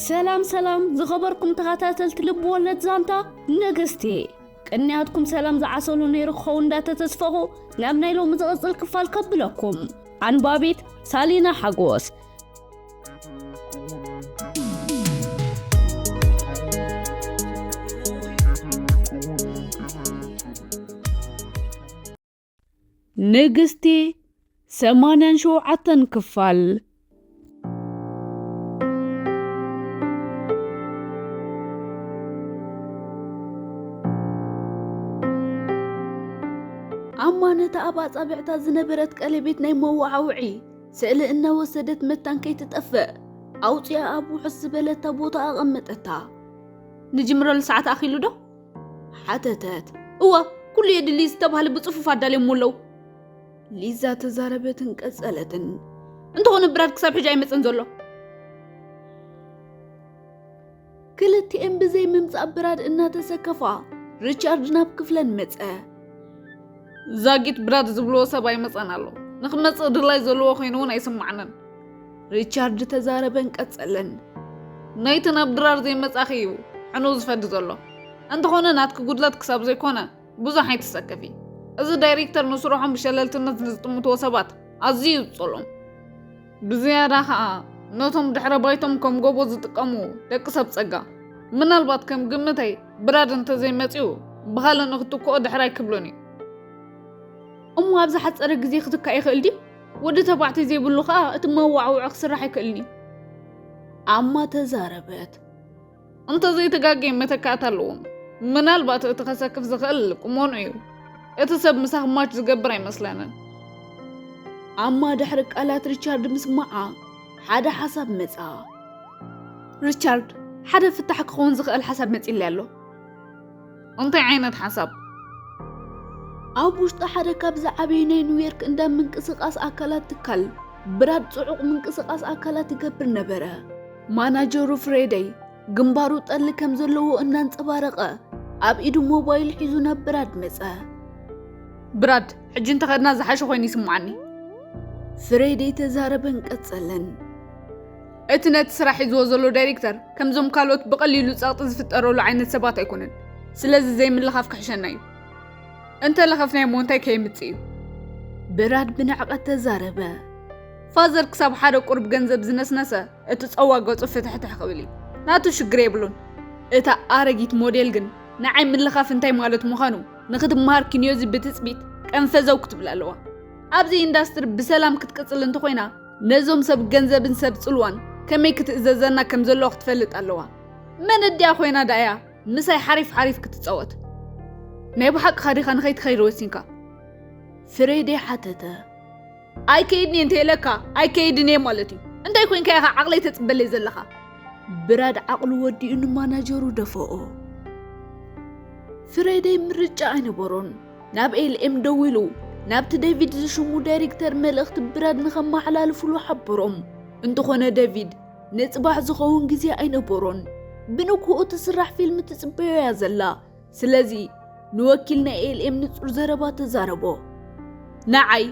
ሰላም ሰላም ዝኸበርኩም ተኸታተልቲ ልብ ወለድ ዛንታ ንግስቲ፣ ቅንያትኩም ሰላም ዝዓሰሉ ነይሩ ክኸውን እንዳተተስፈኹ ናብ ናይ ሎሚ ዝቕጽል ክፋል ከብለኩም። ኣንባቢት ሳሊና ሓጎስ። ንግስቲ ሰማንያን ሸውዓተን ክፋል። ኣማ ነታ ኣብ ኣጻብዕታ ዝነበረት ቀለቤት ናይ መወዓውዒ ስእሊ እናወሰደት መታን ከይትጠፍእ ኣውጺኣ ኣብ ውሑስ ዝበለታ ቦታ ኣቐመጠታ። ንጅምረሉ ሰዓት ኣኺሉ ዶ? ሓተተት። እወ፣ ኩሉ የድሊ ዝተባህለ ብጽፉፍ ኣዳልዮሞ ኣለዉ። ሊዛ ተዛረበትን ቀጸለትን። እንተኾነ ብራድ ክሳብ ሕጂ ኣይመጸን ዘሎ። ክልቲኤን ብዘይ ምምጻእ ብራድ እናተሰከፋ ሪቻርድ ናብ ክፍለን መጸ። ዛጊት ብራድ ዝብልዎ ሰብ ኣይመጸን ኣሎ። ንኽመጽእ ድላይ ዘለዎ ኮይኑ እውን ኣይስማዕንን። ሪቻርድ ተዛረበን ቀጸለን። ናይቲ ናብ ድራር ዘይመጻኺ እዩ ሕኑው ዝፈዲ ዘሎ። እንተኾነ ናትኪ ጉድለት ክሳብ ዘይኮነ ብዙሕ ኣይትሰከፊ። እዚ ዳይሬክተር ንስርሖም ብሸለልትነት ንዝጥምትዎ ሰባት ኣዝዩ እዩ ዝጸልኦም። ብዝያዳ ኸኣ ነቶም ድሕረ ባይቶም ከም ጎቦ ዝጥቀሙ ደቂ ሰብ ጸጋ። ምናልባት ከም ግምተይ ብራድ እንተዘይመጺኡ ብኻልእ ንክትክኦ ድሕር ኣይክብሎን እዩ። እሞ ኣብ ዝሓጸረ ግዜ ክትካእ ይኽእል ድዩ? ወዲ ተባዕታይ ዘይብሉ ኸኣ እቲ መዋዕውዒ ክስራሕ ኣይክእልን እዩ። ኣማ ተዛረበት። እንተዘይተጋግየ መተካእታ ኣለዎም። ምናልባት እቲ ከሰክፍ ዝኽእል ቁመንኡ እዩ። እቲ ሰብ ምሳኺ ማች ዝገብር ኣይመስለንን። ኣማ ድሕሪ ቃላት ሪቻርድ ምስማዓ ሓደ ሓሳብ መጻ። ሪቻርድ፣ ሓደ ፍታሕ ክኸውን ዝኽእል ሓሳብ መጺለይ ኣሎ። እንታይ ዓይነት ሓሳብ? ኣብ ውሽጢ ሓደ ካብ ዝዓበዩ ናይ ኒውዮርክ እንዳ ምንቅስቓስ ኣካላት ትካል ብራድ ጽዑቕ ምንቅስቓስ ኣካላት ይገብር ነበረ። ማናጀሩ ፍሬደይ ግንባሩ ጠሊ ከም ዘለዎ እናንጸባረቐ ኣብ ኢዱ ሞባይል ሒዙ ናብ ብራድ መጸ። ብራድ፣ ሕጂ እንተኸድና ዝሓሸ ኮይኑ ይስምዓኒ። ፍሬደይ ተዛረበን ቀጸለን። እቲ ነቲ ስራሕ ሒዝዎ ዘሎ ዳይሬክተር ከምዞም ካልኦት ብቐሊሉ ጸቕጢ ዝፍጠረሉ ዓይነት ሰባት ኣይኮነን። ስለዚ ዘይምልኻፍ ክሕሸና እዩ። እንተ ለኸፍናዮ እሞ እንታይ ከየምጽእ እዩ? ብራድ ብንዕቐት ተዛረበ። ፋዘር ክሳብ ሓደ ቁሩብ ገንዘብ ዝነስነሰ እቲ ጸዋ ገጹ ፍትሕትሕ ክብል እዩ። ናቱ ሽግር የብሉን። እታ ኣረጊት ሞዴል ግን ንዓይ ምልኻፍ እንታይ ማለት ምዃኑ ንኽትመሃር ኪንዮዚ ብትጽቢት ቀንፈዘው ክትብል ኣለዋ። ኣብዚ ኢንዳስትሪ ብሰላም ክትቅጽል እንተኾይና ነዞም ሰብ ገንዘብን ሰብ ጽልዋን ከመይ ክትእዘዘና ከም ዘለዎ ክትፈልጥ ኣለዋ። መን እድያ ኮይና ደኣ እያ ምሳይ ሓሪፍ ሓሪፍ ክትጻወት? ናይ ብሓቅኻ ዲኻ ንኸይትኸይድ ወሲንካ? ፍሬዴ ሓተተ። ኣይከይድን እየ እንተ ኢለካ ኣይከይድን እየ ማለት እዩ። እንታይ ኮይንካ ኢኻ ዓቕለይ ተጽበለይ ዘለኻ? ብራድ ዓቕሉ ወዲኡ ንማናጀሩ ደፈኦ። ፍሬዴይ ምርጫ ኣይነበሮን። ናብ ኤልኤም ደዊሉ ናብቲ ዴቪድ ዝሽሙ ዳይሬክተር መልእኽቲ ብራድ ንኸመሓላልፍሉ ሓበሮም። እንተኾነ ዴቪድ ንጽባሕ ዝኸውን ግዜ ኣይነበሮን። ብንግሆኡ ትስራሕ ፊልም ትጽበዮ እያ ዘላ። ስለዚ ንወኪል ናይ ኤልኤም ንጹር ዘረባ ተዛረቦ። ንዓይ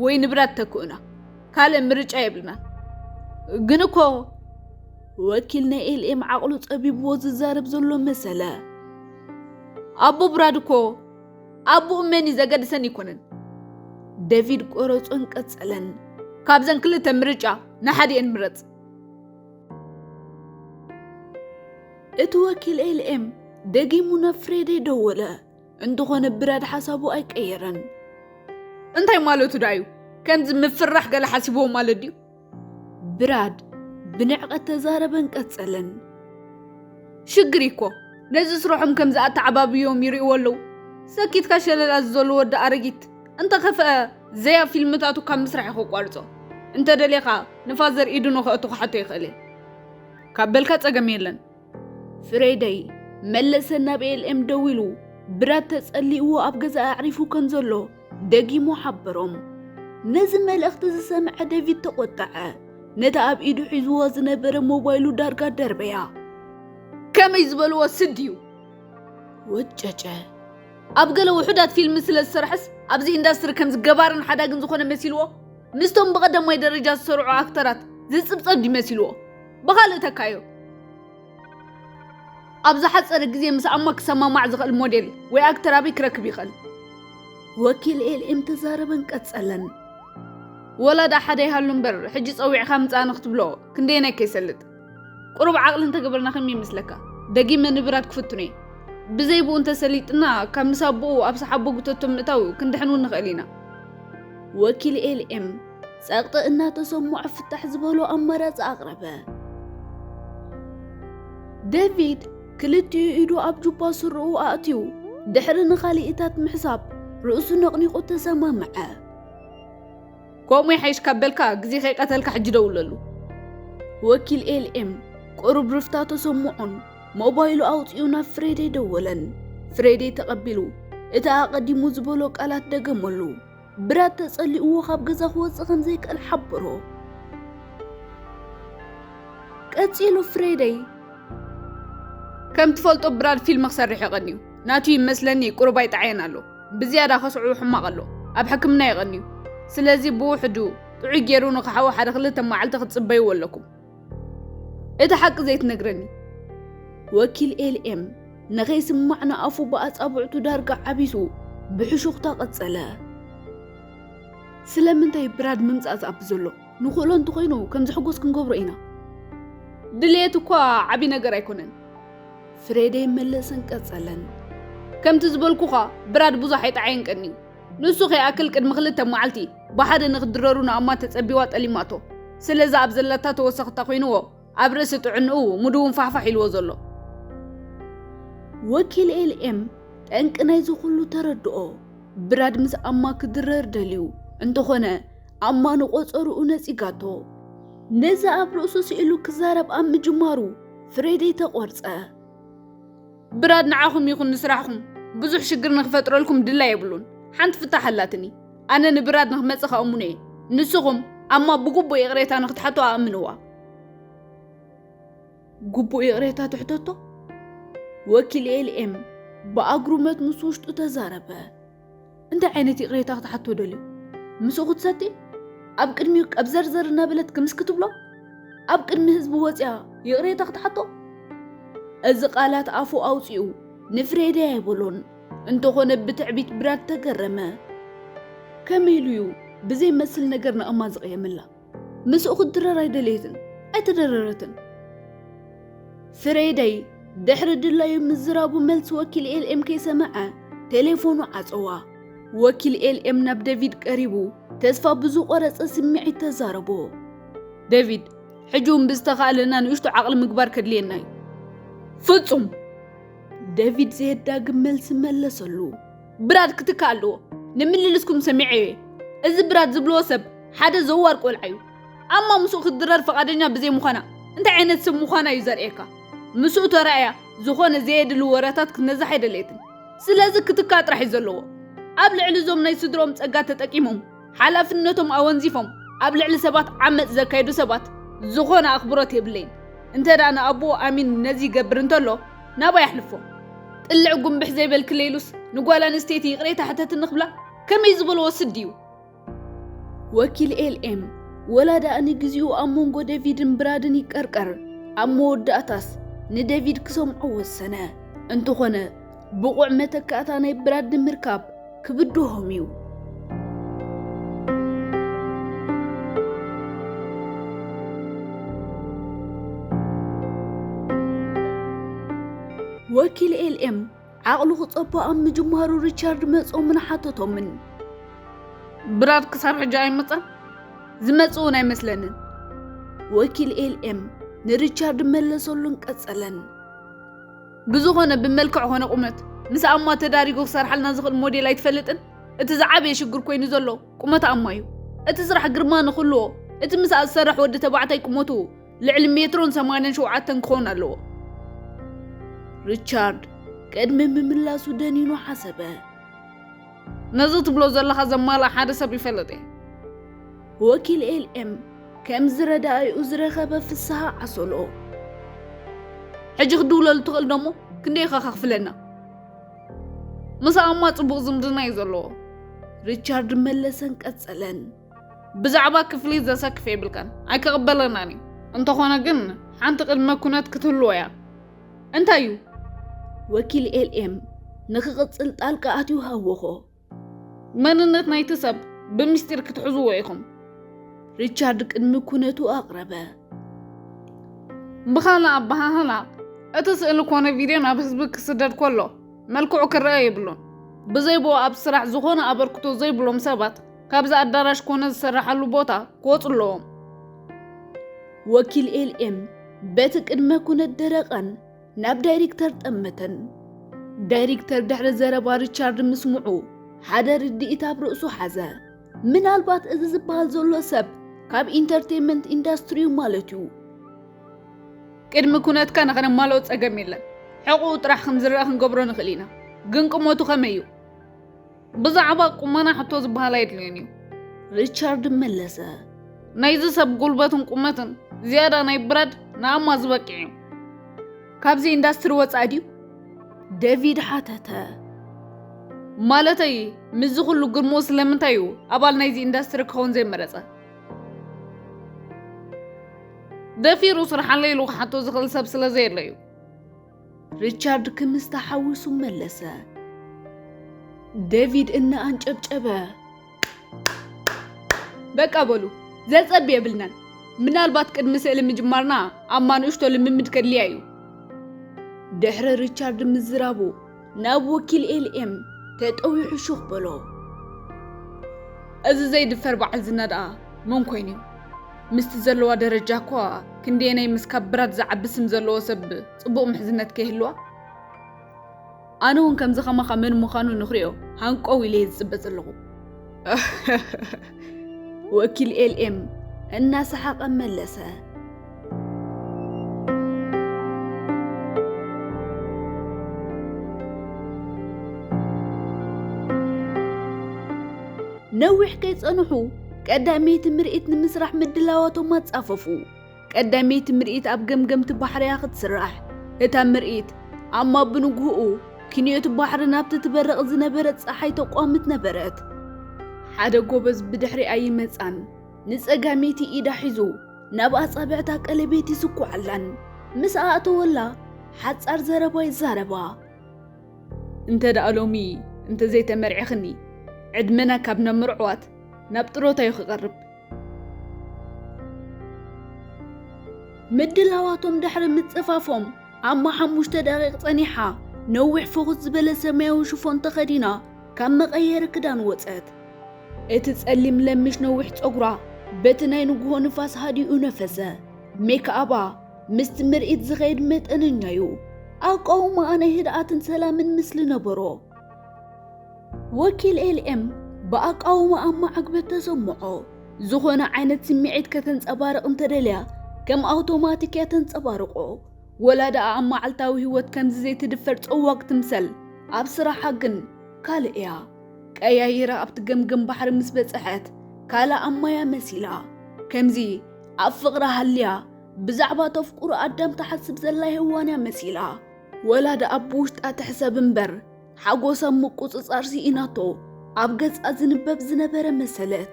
ወይ ንብራድ ተክኡና፣ ካልእ ምርጫ የብልናን። ግን እኮ ወኪል ናይ ኤልኤም ዓቕሉ ጸቢብዎ ዝዛረብ ዘሎ መሰለ። ኣቦ ብራድ እኮ ኣቦኡ መን እዩ ዘገድሰን ኣይኮነን። ዴቪድ ቆረጾን ቀጸለን። ካብዘን ክልተ ምርጫ ንሓዲኤን ምረጽ። እቲ ወኪል ኤልኤም ደጊሙ ናብ ፍሬዴ ደወለ። እንተኾነ ብራድ ሓሳቡ ኣይቀየረን። እንታይ ማለቱ ደኣ እዩ? ከምዚ ምፍራሕ ገለ ሓሲብዎ ማለት ድዩ? ብራድ ብንዕቐት ተዛረበን ቀጸለን። ሽግር እኮ ነዚ ስርሖም ከም ዝኣተዓባብዮም ይርእይዎ ኣለዉ። ሰኪትካ ሸለል ኣዝዘሉ ወዲ ኣረጊት። እንተኸፍአ ዘያ ፊልምታቱ ካብ ምስራሕ እዩ ከቋርጾ። እንተደሌኻ ንፋዘር ኢዱ ንኸእቱ ክሓቶ ይኽእል እየ። ካብ በልካ ጸገም የለን። ፍሬደይ መለሰ ናብ ኤልኤም ደዊሉ ብራድ ተጸሊእዎ ኣብ ገዛ ኣዕሪፉ ከም ዘሎ ደጊሙ ሓበሮም። ነዚ መልእኽቲ ዝሰምዐ ዴቪድ ተቖጠዐ። ነታ ኣብ ኢዱ ሒዝዎ ዝነበረ ሞባይሉ ዳርጋ ደርበያ። ከመይ ዝበልዎ ስድ እዩ? ወጨጨ። ኣብ ገለ ውሑዳት ፊልም ስለ ዝሰርሐስ ኣብዚ ኢንዳስትሪ ከምዚ ገባርን ሓዳግን ዝኾነ መሲልዎ ምስቶም ብቐዳማይ ደረጃ ዝሰርዑ ኣክተራት ዝጽብጸብ ድዩ መሲልዎ? ብኻልእ ተካዮ። ኣብ ዝሓጸረ ግዜ ምስ ኣማ ክሰማማዕ ዝኽእል ሞዴል ወይ ኣክተር ኣበይ ክረክብ ይኽእል? ወኪል ኤልኤም ተዛረበን ቀጸለን። ወላ ደኣ ሓደ ይሃሉ እምበር፣ ሕጂ ጸዊዕካ ምጻእ ንክትብሎ ክንደየናይ ከይሰልጥ። ቁሩብ ዓቕሊ እንተገበርና ከመይ ይመስለካ? ደጊመ ንብራድ ክፍትኖ እየ። ብዘይ ብኡ እንተሰሊጥና፣ ካብ ምስ ኣቦኡ ኣብ ሰሓቦ ጉተቶ ምእታው ክንድሕን እውን ንኽእል ኢና። ወኪል ኤልኤም ጸቕጢ እናተሰምዖ ፍታሕ ዝበሎ ኣማራጺ ኣቕረበ። ዴቪድ ክልቲኡ ኢዱ ኣብ ጁባ ስርኡ ኣእትዩ፣ ድሕሪ ንኻልኢታት ምሕሳብ ርእሱ ነቕኒቑ ተሰማምዐ። ከምኡ ይሓይሽ ካብ በልካ፣ ግዜ ከይቀተልካ ሕጂ ደውለሉ። ወኪል ኤልኤም ቁሩብ ርፍታ ተሰምዖን ሞባይሉ ኣውጺኡ ናብ ፍሬደይ ደወለን። ፍሬደይ ተቐቢሉ፣ እቲ ኣቐዲሙ ዝበሎ ቃላት ደገመሉ። ብራድ ተጸሊእዎ ካብ ገዛ ክወጽእ ከም ዘይክእል ሓበሮ። ቀጺሉ ፍሬደይ፣ ከም ትፈልጦ ብራድ ፊልም ክሰርሕ የቐንዩ። ናቱ ይመስለኒ ቁሩብ ኣይጠዓየን ኣሎ። ብዝያዳ ከስዕቡ ሕማቕ ኣሎ። ኣብ ሕክምና የቐንዩ። ስለዚ ብውሕዱ ጥዑይ ገይሩ ንኽሓዊ ሓደ ክልተ መዓልቲ ክትጽበይዎ ኣለኩም። እቲ ሓቂ ዘይትነግረኒ? ወኪል ኤልኤም ንኸይስማዕ ንኣፉ ብኣጻብዕቱ ዳርጋ ዓቢሱ ብሕሹኽታ ቀጸለ። ስለምንታይ ብራድ ምምጻእ ዝኣቢ ዘሎ? ንኽእሎ እንተኾይኑ ከም ዝሕጎስ ክንገብሮ ኢና። ድልየት እኳ ዓቢ ነገር ኣይኮነን። ፍሬደይ መለሰን ቀጸለን። ከምቲ ዝበልኩኻ ብራድ ብዙሕ ኣይጠዓየን ቀንዩ። ንሱ ከይኣክል ቅድሚ ክልተ መዓልቲ ብሓደ ንኽድረሩ ንኣማ ተጸቢዋ ጠሊማቶ። ስለዚ ኣብ ዘለታ ተወሰኽታ ኮይንዎ ኣብ ርእሲ ጥዕንኡ ሙድ እውን ፋሕፋሕ ኢልዎ ዘሎ። ወኪል ኤልኤም ጠንቂ ናይዚ ኩሉ ተረድኦ። ብራድ ምስ ኣማ ክድረር ደልዩ እንተኾነ ኣማ ንቆጸርኡ ነጺጋቶ። ነዚ ኣብ ርእሱ ስኢሉ ክዛረብ ኣብ ምጅማሩ ፍሬደይ ተቖርጸ። ብራድ ንዓኹም ይኹን ንስራሕኹም ብዙሕ ሽግር ንኽፈጥረልኩም ድላይ የብሉን። ሓንቲ ፍታሕ ኣላትኒ። ኣነ ንብራድ ንኽመጽእ ከእምኖ እየ። ንስኹም ኣማ ብግቡእ ይቕሬታ ንኽትሓቶ ኣእምንዋ። ግቡእ ይቕሬታ ትሕተቶ? ወኪል ኤልኤም ብኣግሩመት ምስ ውሽጡ ተዛረበ። እንታይ ዓይነት ይቕሬታ ክትሓቶ ደልዩ? ምስኡ ክትሰቲ? ኣብ ቅድሚኡ ቀብዘርዘር እናበለት ክምስ ክትብሎ? ኣብ ቅድሚ ህዝቢ ወፂኣ ይቕሬታ ክትሓቶ? እዚ ቃላት ኣፉ ኣውፂኡ ንፍሬደይ ኣይበሎን። እንተኾነ ብትዕቢት ብራድ ተገረመ። ከመይ ኢሉ እዩ ብዘይመስል ነገር ንኣማ ዝቕየመላ? ምስኡ ክትድረር ኣይደለየትን፣ ኣይተደረረትን። ፍሬደይ ድሕሪ ድላዩ ምዝራቡ መልሲ ወኪል ኤልኤም ከይሰምዐ ቴሌፎኑ ዓጸዋ። ወኪል ኤልኤም ናብ ዴቪድ ቀሪቡ ተስፋ ብዝቖረጸ ስምዒት ተዛረቦ። ዴቪድ፣ ሕጂ እውን ብዝተኻእለና ንእሽቶ ዓቕሊ ምግባር ከድልየና እዩ። ፍጹም! ዴቪድ ዘየዳግም መልሲ መለሰሉ። ብራድ ክትካእ ኣለዎ። ንምልልስኩም ሰሚዐዮ እየ። እዚ ብራድ ዝብልዎ ሰብ ሓደ ዘዋር ቆልዓ እዩ። ኣማ ምስኡ ክትድረር ፈቓደኛ ብዘይ ምዃና እንታይ ዓይነት ሰብ ምዃና እዩ ዘርእየካ። ምስኡ ተራእያ ዝኾነ ዘየድሊ ወረታት ክትነዝሕ ኣይደለየትን። ስለዚ ክትካእ ጥራሕ እዩ ዘለዎ። ኣብ ልዕሊ እዞም ናይ ስድሮም ጸጋ ተጠቂሞም ሓላፍነቶም ኣወንዚፎም ኣብ ልዕሊ ሰባት ዓመጽ ዘካይዱ ሰባት ዝኾነ ኣኽብሮት የብለይን። እንተ ደኣ ንኣቦኡ ኣሚን ነዚ ይገብር እንተሎ ናባይ ኣሕልፎ። ጥልዕ ጉንብሕ ዘይበልክለይ ኢሉስ ንጓል ኣንስተይቲ ይቕሬታ ሕተትኒ ክብላ ከመይ ዝበልዎ ስዲ እዩ? ወኪል ኤልኤም ወላ ደኣ ንግዚኡ ኣብ መንጎ ዴቪድን ብራድን ይቀርቀር፣ ኣብ መወዳእታስ ንዴቪድ ክሰምዖ ወሰነ። እንተኾነ ብቑዕ መተካእታ ናይ ብራድ ንምርካብ ክብድሆም እዩ። ወኪል ኤልኤም ዓቕሉ ክጸቦ ኣብ ምጅማሩ ሪቻርድ መጾምን ሓተቶምን። ብራድ ክሳብ ሕጂ ኣይመጸን? ዝመጽእ እውን ኣይመስለንን። ወኪል ኤልኤም ንሪቻርድ መለሰሉን ቀጸለን። ብዝኾነ ብመልክዕ ኾነ ቁመት ምስ ኣማ ተዳሪጉ ክሰርሓልና ዝኽእል ሞዴል ኣይትፈልጥን? እቲ ዝዓበየ ሽግር ኮይኑ ዘሎ ቁመት ኣማ እዩ። እቲ ስራሕ ግርማ ንኽህልዎ እቲ ምስኣ ዝሰርሕ ወዲ ተባዕታይ ቁመቱ ልዕሊ ሜትሮን ሰማንያን ሸውዓተን ክኸውን ኣለዎ። ሪቻርድ ቅድሚ ምምላሱ ደኒኑ ሓሰበ። ነዚ ትብሎ ዘለኻ ዘማልኣ ሓደ ሰብ ይፈልጥ እየ። ወኪል ኤልኤም ከም ዝረዳእኡ ዝረኸበ ፍስሃ ዓሰሎ። ሕጂ ክድውለሉ ትኽእል ዶሞ? ክንደይ ኢኻ ከኽፍለና? ምስ ኣማ ጽቡቕ ዝምድና እዩ ዘለዎ። ሪቻርድ መለሰን ቀጸለን። ብዛዕባ ክፍሊት ዘሰክፍ የብልካን፣ ኣይክቕበለናን እዩ። እንተኾነ ግን ሓንቲ ቅድመ ኩነት ክትህልዎ እያ። እንታይ እዩ? ወኪል ኤልኤም ንኽቕጽል ጣልቃ ኣትዩ ሃወኾ። መንነት ናይቲ ሰብ ብምስጢር ክትሕዝዎ ኢኹም። ሪቻርድ ቅድሚ ኩነቱ ኣቕረበ። ብኻልእ ኣበሃህላ፣ እቲ ስእሊ ኮነ ቪድዮ ናብ ህዝቢ ክስደድ ከሎ መልክዑ ክረአ የብሉን። ብዘይ ብኡ ኣብ ስራሕ ዝኾነ ኣበርክቶ ዘይብሎም ሰባት ካብዚ ኣዳራሽ ኮነ ዝሰራሓሉ ቦታ ክወፁ ኣለዎም። ወኪል ኤልኤም በቲ ቅድመ ኩነት ደረቐን ናብ ዳይሬክተር ጠመተን። ዳይሬክተር ድሕሪ ዘረባ ሪቻርድ ምስምዑ ሓደ ርድኢት ኣብ ርእሱ ሓዘ። ምናልባት እዚ ዝበሃል ዘሎ ሰብ ካብ ኢንተርቴይንመንት ኢንዳስትሪ እዩ ማለት እዩ። ቅድሚ ኩነትካ ንኸነማልኦ ጸገም የለን። ሕቑኡ ጥራሕ ከም ዝረኣ ክንገብሮ ንኽእል ኢና። ግን ቁመቱ ከመይ እዩ? ብዛዕባ ቁመና ሕቶ ዝበሃል ኣየድልዮን እዩ። ሪቻርድ መለሰ። ናይዚ ሰብ ጉልበትን ቁመትን ዝያዳ ናይ ብራድ ንኣማ ዝበቅዕ እዩ። ካብዚ ኢንዳስትሪ ወጻኢ ድዩ? ዴቪድ ሓተተ። ማለተይ ምስዚ ኩሉ ግርምኡ ስለምንታይ እዩ ኣባል ናይዚ ኢንዳስትሪ ክኸውን ዘይመረጸ? ደፊሩ ስርሓለይ ኢሉ ክሓቶ ዝኽእል ሰብ ስለ ዘየለ እዩ። ሪቻርድ ክምስ ተሓዊሱ መለሰ። ዴቪድ እናኣንጨብጨበ። በቃ በሉ፣ ዘጸብ የብልናን። ምናልባት ቅድሚ ስእሊ ምጅማርና ኣማ ንእሽቶ ልምምድ ከድልያ እዩ። ድሕሪ ሪቻርድ ምዝራቡ ናብ ወኪል ኤልኤም ተጠዊሑ ሹኽ በሎ። እዚ ዘይድፈር በዓል ዝና ደኣ መን ኮይኑ እዩ? ምስቲ ዘለዋ ደረጃ እኳ ክንደየናይ ምስ ካብ ብራድ ዝዓቢ ስም ዘለዎ ሰብ ጽቡቕ ምሕዝነት ከይህልዋ? ኣነ እውን ከምዚ ከማኻ መን ምዃኑ ንኽሪኦ ሃንቆው ኢለ እየ ዝጽበ ዘለኹ። ወኪል ኤልኤም እናሰሓቐ መለሰ። ነዊሕ ከይጸንሑ ቀዳመይቲ ምርኢት ንምስራሕ ምድላዋቶም ኣጻፈፉ። ቀዳመይቲ ምርኢት ኣብ ገምገምቲ ባሕርያ ክትስራሕ። እታ ምርኢት ኣማ ብንግህኡ ክንዮት ባሕሪ ናብቲ ትበርቕ ዝነበረት ጸሓይ ተቋምት ነበረት። ሓደ ጎበዝ ብድሕሪኣ ይመጻን ንጸጋመይቲ ኢዳ ሒዙ ናብ ኣጻብዕታ ቀለቤት ይስኩዓላን። ምስ ኣእተወላ ሓጻር ዘረባ ይዛረባ። እንተ ደኣ ሎሚ እንተ ዘይተመርዒኽኒ፣ ዕድመና ካብ ናብ ምርዕዋት ናብ ጥሮታ እዩ ክቐርብ። ምድላዋቶም ድሕሪ ምጽፋፎም፣ ኣማ ሓሙሽተ ደቂቕ ጸኒሓ፣ ነዊሕ ፍኹስ ዝበለ ሰማያዊ ሽፎን ተኸዲና፣ ካብ መቐየሪ ክዳን ወጸት። እቲ ጸሊም ለምሽ ነዊሕ ጸጉራ በቲ ናይ ንግሆ ንፋስ ሃዲኡ ነፈሰ። ሜክኣባ ምስቲ ምርኢት ዝኸይድ መጠነኛ እዩ። ኣቃውማኣ ናይ ህድኣትን ሰላምን ምስሊ ነበሮ። ወኪል ኤልኤም ብኣቃውማኣ ማዕግበት ተሰምዖ። ዝኾነ ዓይነት ስምዒት ከተንጸባርቕ እንተደልያ፣ ከም ኣውቶማቲክ እያ ተንጸባርቖ። ወላ ደኣ ኣብ መዓልታዊ ህይወት ከምዚ ዘይትድፈር ጸዋግ ትምሰል፣ ኣብ ስራሓ ግን ካልእ እያ። ቀያይራ ኣብቲ ገምገም ባሕሪ ምስ በጽሐት፣ ካልእ ኣማ እያ መሲላ። ከምዚ ኣብ ፍቕሪ ሃልያ፣ ብዛዕባ ተፍቅሮ ኣዳም ትሓስብ ዘላ ሄዋን እያ መሲላ። ወላ ደኣ ብውሽጣ ትሕሰብ እምበር፣ ሓጎሳ ምቁጽጻር ስኢናቶ፣ ኣብ ገጻ ዝንበብ ዝነበረ መሰለት።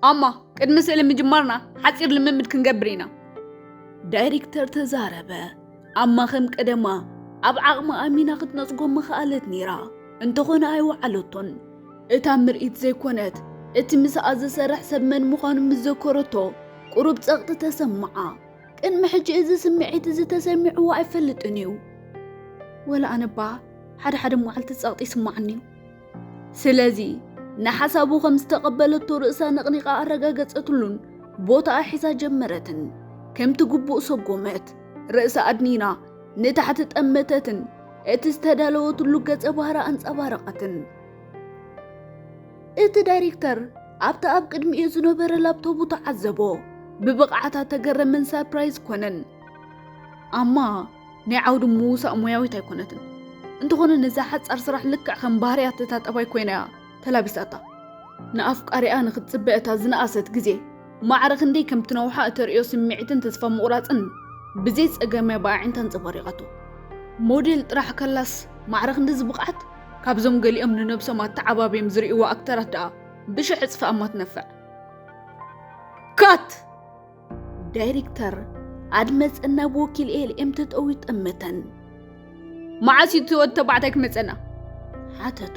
ኣማ፣ ቅድሚ ስእሊ ምጅማርና ሓጺር ልምምድ ክንገብር ኢና። ዳይሬክተር ተዛረበ። ኣማ ከም ቀደማ ኣብ ዓቕማ ኣሚና ክትነጽጎ ምኽኣለት ነይራ። እንተኾነ ኣይወዓለቶን። እታ ምርኢት ዘይኮነት፣ እቲ ምስኣ ዝሰርሕ ሰብ መን ምዃኑ ምስ ዘከረቶ፣ ቁሩብ ጸቕጢ ተሰምዓ። ቅድሚ ሕጂ እዚ ስምዒት እዚ ተሰሚዕዋ ኣይፈልጥን እዩ። ወላ ኣነባ ሓደ ሓደ መዓልቲ ጸቕጢ ይስምዓኒ እዩ። ስለዚ ንሓሳቡ ከም ዝተቐበለቶ ርእሳ ነቕኒቓ ኣረጋገጸትሉን ቦታኣ ሒዛ ጀመረትን። ከምቲ ግቡእ ሰጎመት፣ ርእሳ ኣድኒና ንታሕቲ ጠመተትን እቲ ዝተዳለወትሉ ገጸ ባህሪ ኣንጸባረቐትን። እቲ ዳይሬክተር ኣብቲ ኣብ ቅድሚኡ ዝነበረ ላፕቶቡ ተዓዘቦ። ብብቕዓታ ተገረመን ሳርፕራይዝ ኮነን። ኣማ ናይ ዓውዲ ምውሳእ ሞያዊት ኣይኮነትን። እንተኾነ ነዛ ሓጻር ስራሕ ልክዕ ከም ባህርያት እታ ጠባይ ኮይና እያ ተላቢሳታ። ንኣፍቃሪኣ ንኽትጽበ እታ ዝነኣሰት ግዜ፣ ማዕረ ክንደይ ከም ትነውሓ እተርእዮ ስምዒትን ተስፋ ምቑራጽን ብዘይ ጸገም እያ ብኣዒንታ ኣንጸባሪቓቶ። ሞዴል ጥራሕ ከላስ ማዕረ ክንድዚ ብቕዓት? ካብዞም ገሊኦም ንነብሶም ኣተዓባብዮም ዝርእይዋ ኣክተራት ደኣ ብሽሕ እጽፊ ኣማ ትነፍዕ። ካት! ዳይሬክተር ኣድመጸን ናብ ወኪል ኤልኤም ተጠዊጠመተን። መዓስ እዩ እቲ ወዲ ተባዕታይ ክመጸና? ሓተቶ።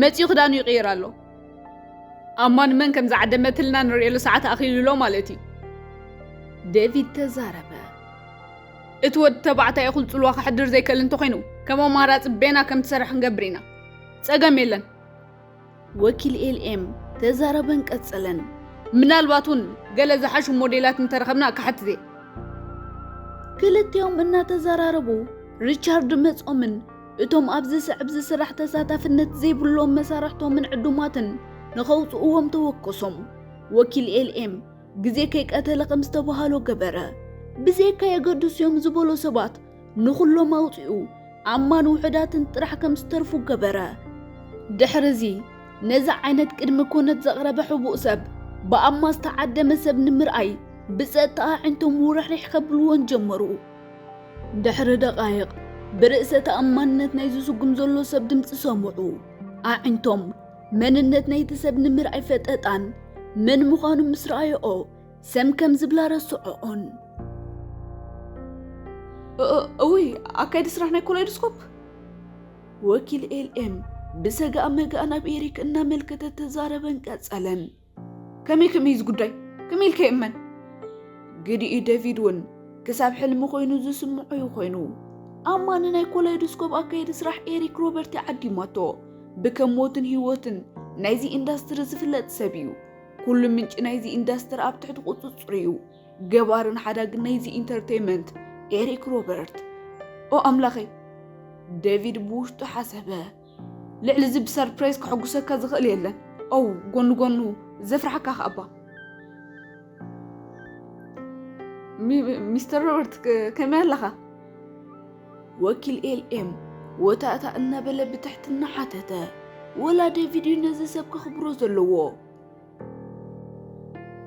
መጺኡ ክዳኑ ይቕይር ኣሎ። ኣማ ንመን ከም ዝዓደመትልና ንርእየሉ ሰዓት ኣኺሉ ኣሎ ማለት እዩ። ዴቪድ ተዛረበ። እቲ ወዲ ተባዕታይ እኹል ጽልዋ ከሕድር ዘይክእል እንተኾይኑ፣ ከም ኣማራጺ ቤና ከም ትሰርሕ ክንገብር ኢና። ጸገም የለን። ወኪል ኤልኤም ተዛረበን ቀጸለን። ምናልባት እውን ገለ ዝሓሹ ሞዴላት እንተረኸብና ክሓትት እየ። ክልቲኦም እናተዘራረቡ ሪቻርድ መጾምን እቶም ኣብዚ ስዕብ ዝስራሕ ተሳታፍነት ዘይብሎም መሳርሕቶምን ዕዱማትን ንኸውጽእዎም ተወከሶም። ወኪል ኤልኤም ግዜ ከይቀተለ ከም ዝተባሃሎ ገበረ። ብዘይካ የገድስዮም ዝበሎ ሰባት ንኹሎም ኣውጺኡ ኣማን ውሑዳትን ጥራሕ ከም ዝተርፉ ገበረ። ድሕርዚ ነዚ ዓይነት ቅድሚ ኩነት ዘቕረበ ሕቡእ ሰብ ብኣማ ዝተዓደመ ሰብ ንምርኣይ ብጸጥታ ኣዒንቶም ውርሕሪሕ ከብልዎን ጀመሩ። ድሕሪ ደቓይቕ ብርእሰ ተኣማንነት ናይ ዝስጉም ዘሎ ሰብ ድምጺ ሰምዑ። ኣዒንቶም መንነት ናይቲ ሰብ ንምርኣይ ፈጠጣን መን ምዃኑ ምስ ረኣየኦ ሰም ከም ዝብላ ረስዖኦን። እ-፣ እ-፣ እውይ፣ ኣካይዲ ስራሕ ናይ ኮላይዶስኮፕ። ወኪል ኤልኤም ብሰጋእ መጋእ ናብ ኤሪክ እናመልከተ ተዛረበን ቀጸለን። ከመይ፣ ከመይ እዚ ጉዳይ? ከመይ ኢልካ ይእመን? ግዲኡ ዴቪድ እውን ክሳብ ሕልሚ ኮይኑ ዝስምዖ እዩ ኮይኑ። ኣማ ንናይ ኮላይዶስኮፕ ኣካየዲ ስራሕ ኤሪክ ሮበርት ይዓዲማቶ። ብከም ሞትን ህይወትን ናይዚ ኢንዳስትሪ ዝፍለጥ ሰብ እዩ። ኩሉ ምንጪ ናይዚ ኢንዳስትሪ ኣብ ትሕቲ ቁጽጽር እዩ። ገባርን ሓዳግን ናይዚ ኢንተርቴይመንት ኤሪክ ሮበርት። ኦ ኣምላኸይ! ዴቪድ ብውሽጡ ሓሰበ። ልዕሊ እዚ ብሰርፕራይዝ ከሐጉሰካ ዝኽእል የለን። ኦ፣ ጎኑ ጎኑ ዘፍርሓካ ከኣባ። ሚ-፣ ሚስተር ሮበርት፣ ከ-፣ ከመይ ኣለኻ? ወኪል ኤልኤም ወታእታ እናበለ ብትሕትና ሓተተ። ወላ ዴቪድ እዩ ነዚ ሰብ ከኽብሮ ዘለዎ።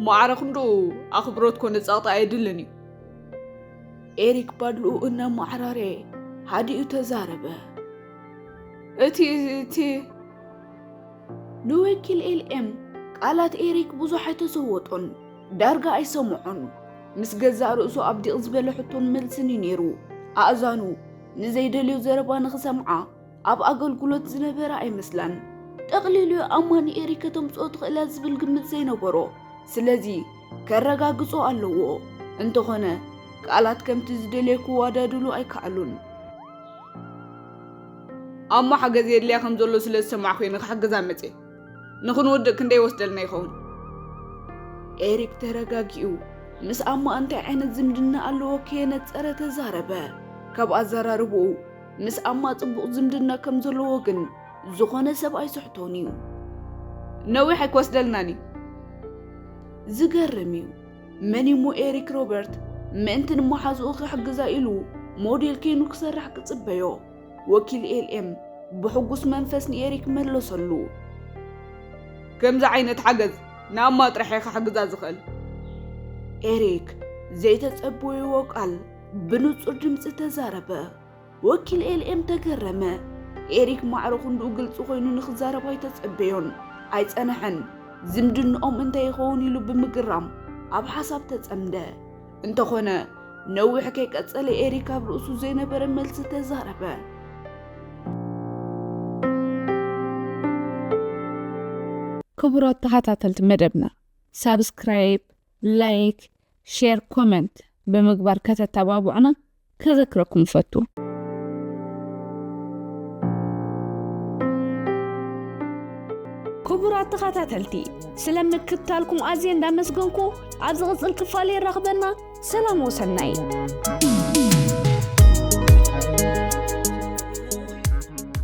ማዕረ ክንድኡ ኣኽብሮት ኮነ ጸቕጢ ኣየድልን እዩ። ኤሪክ ባድልኡ እናማዕራረ ሃዲኡ ተዛረበ። እቲ፣ እቲ ንወኪል ኤልኤም ቃላት ኤሪክ ብዙሕ ኣይተሰወጦን፣ ዳርጋ ኣይሰምዖን። ምስ ገዛእ ርእሱ ኣብ ዲቕ ዝበለ ሕቶን መልስን እዩ ነይሩ። ኣእዛኑ ንዘይደልዮ ዘረባ ንኽሰምዓ ኣብ ኣገልግሎት ዝነበረ ኣይመስላን። ጠቕሊሉ ኣማ ንኤሪክ ከተምጽኦ ትኽእላ ዝብል ግምት ዘይነበሮ። ስለዚ ከረጋግጾ ኣለዎ። እንተኾነ ቃላት ከምቲ ዝደልየ ክወዳድሉ ኣይከኣሉን። ኣማ ሓገዝ የድልያ ከም ዘሎ ስለ ዝሰማዕኩ እየ ንኽሕግዛ መጽየ። ንኽንወድእ ክንደይ ይወስደልና ይኸውን? ኤሪክ ተረጋጊኡ ምስ ኣማ እንታይ ዓይነት ዝምድና ኣለዎ ከየነጸረ ተዛረበ። ካብ ኣዘራርብኡ ምስ ኣማ ጽቡቕ ዝምድና ከም ዘለዎ ግን ዝኾነ ሰብ ኣይስሕቶን እዩ። ነዊሕ ኣይክወስደልናን እዩ። ዝገርም እዩ። መን እሞ ኤሪክ ሮበርት ምእንቲ ንመሓዝኡ ክሕግዛ ኢሉ ሞዴል ከይኑ ክሰርሕ ክጽበዮ? ወኪል ኤልኤም ብሕጉስ መንፈስ ንኤሪክ መለሰሉ። ከምዚ ዓይነት ሓገዝ ንኣማ ጥራሕ እየ ክሕግዛ ዝኽእል። ኤሪክ ዘይተጸበይዎ ቃል ብንጹር ድምጺ ተዛረበ። ወኪል ኤልኤም ተገረመ። ኤሪክ ማዕረ ክንድኡ ግልጺ ኮይኑ ንኽዛረብ ኣይተጸበዮን። ኣይጸንሐን። ዝምድንኦም እንታይ ይኸውን ኢሉ ብምግራም ኣብ ሓሳብ ተጸምደ። እንተኾነ ነዊሕ ከይቀጸለ ኤሪክ ኣብ ርእሱ ዘይነበረ መልሲ ተዛረበ። ክቡራት ተኸታተልቲ መደብና፣ ሳብስክራይብ፣ ላይክ፣ ሼር፣ ኮመንት ብምግባር ከተተባብዑና ከዘክረኩም እፈቱ። ክቡራት ተኸታተልቲ፣ ስለ ምክትታልኩም ኣዝየ እንዳመስገንኩ፣ ኣብ ዝቕጽል ክፋል የራኽበና። ሰላም ወሰናይ።